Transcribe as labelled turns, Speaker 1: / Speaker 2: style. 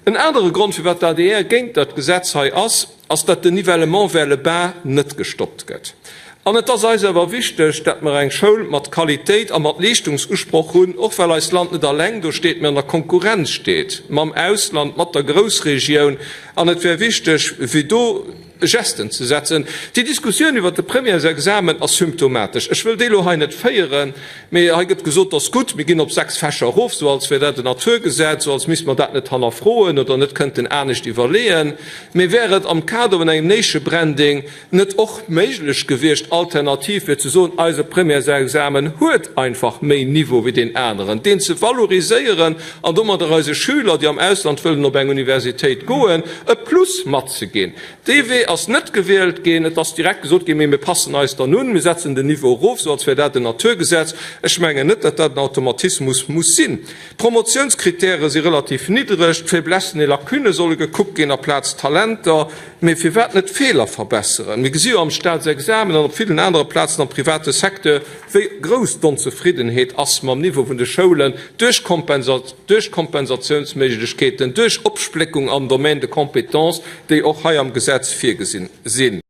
Speaker 1: En anere Grond, firwat d'ADR géint dat Gesetz hei ass, ass, datt den Nivellement vers le bas net gestoppt gëtt. An et ass eis awer wichteg, datt mer eng Schoul mat Qualitéit a mat Leeschtungsusproch hunn, och well eist Land net alleng do steet, mä an der Konkurrenz steet mam Ausland, mat der Groussregioun. An et wär wichteg, fir do Gesten ze setzen. Déi Diskussioun iwwert de Premièresexamen ass symptomatesch. Ech wëll déi elo hei net féieren, mee hei gëtt gesot, 't ass gutt, mir ginn op 6 Fächer erof, sou als wär dat en Naturgesetz, sou als misste mer dat net hannerfroen oder net kënnten anescht iwwerleeën. Mee wär et am Kader vun engem Nation-Branding net och méiglech gewiescht, alternativ fir ze soen, eise Premièresexamen huet einfach méi Niveau wéi deen aneren, deen ze valoriséieren an domadder eise Schüler, déi am Ausland wëllen op eng Universitéit goen, e Plus matzeginn? Dee Wee ass net gewielt ginn. Et ass direkt gesot ginn, mee mir passen eis dann un, mir setzen den Niveau erof, sou als wär dat en Naturgesetz. Ech mengen net, datt dat en Automatismus muss sinn. D'Promotiounskritäre si relativ niddreg, d'Faiblesses et Lacunë solle gekuckt ginn aplaz d'Talenter. Mee firwat net d'Feeler verbesseren? Mir gesi jo am Staatsexamen an op villen anere Plazen am private Secteur, wéi grouss d'Onzefriddenheet ass mam Niveau vun de Schoulen duerch Kompensatiounsméiglechkeeten, duerch Opspléckung am Domaine de compétences, déi och hei am Gesetz virgesinn sinn.